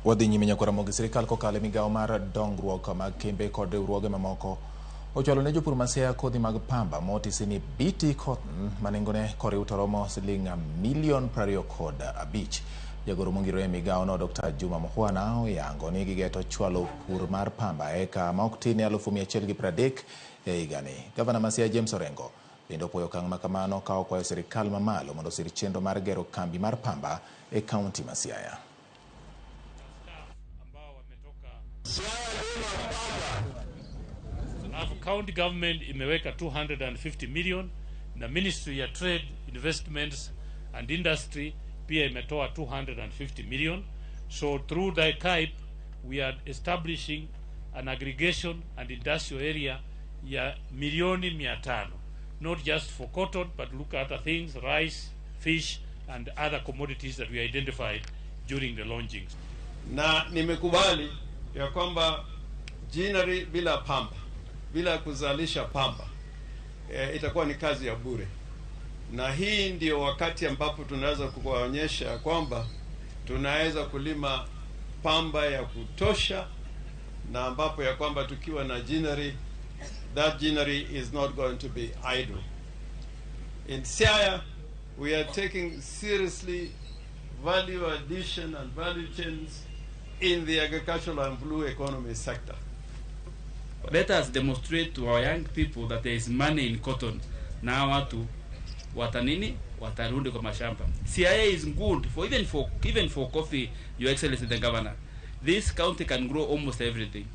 Wadhi nyime nyaka Ramogi. Sirikal kokalo e migawo mar dongruok mag kembe kod riwruoge mamoko ochwalo ne jopur ma Siaya kodhi mag pamba motisi ni BT Cotton ma nengone koriw to romo siling milion 25. Jagoro mongirore e migawono Dr. Juma Mukhwana oyango ni gigeto chwalo pur mar pamba eka ma ok tin ne 130,000 e higani. Gavana ma Siaya James Orengo bende opuoyo okang' ma kamano ka okwayo sirikal mamalo mondo osir chenro mar gero kambi mar pamba e kaunti ma Siaya. Alafu county government imeweka 250 million na Ministry ya Trade, Investments and Industry pia imetoa 250 million. So through the CAIP we are establishing an aggregation and industrial area ya milioni 500, not just for cotton but look at other things, rice, fish and other commodities that we identified during the launchings. Na nimekubali ya kwamba ginnery bila pamba, bila kuzalisha pamba itakuwa ni kazi ya bure, na hii ndio wakati ambapo tunaweza kuwaonyesha kwamba tunaweza kulima pamba ya kutosha, na ambapo ya kwamba tukiwa na ginnery, that ginnery is not going to be idle. In Siaya, we are taking seriously value addition and value chains in the agricultural and blue economy sector. Let us demonstrate to our young people that there is money in cotton. Na watu watanini watarudi kwa mashamba. Siaya is good for even for coffee, Your Excellency the Governor. This county can grow almost everything.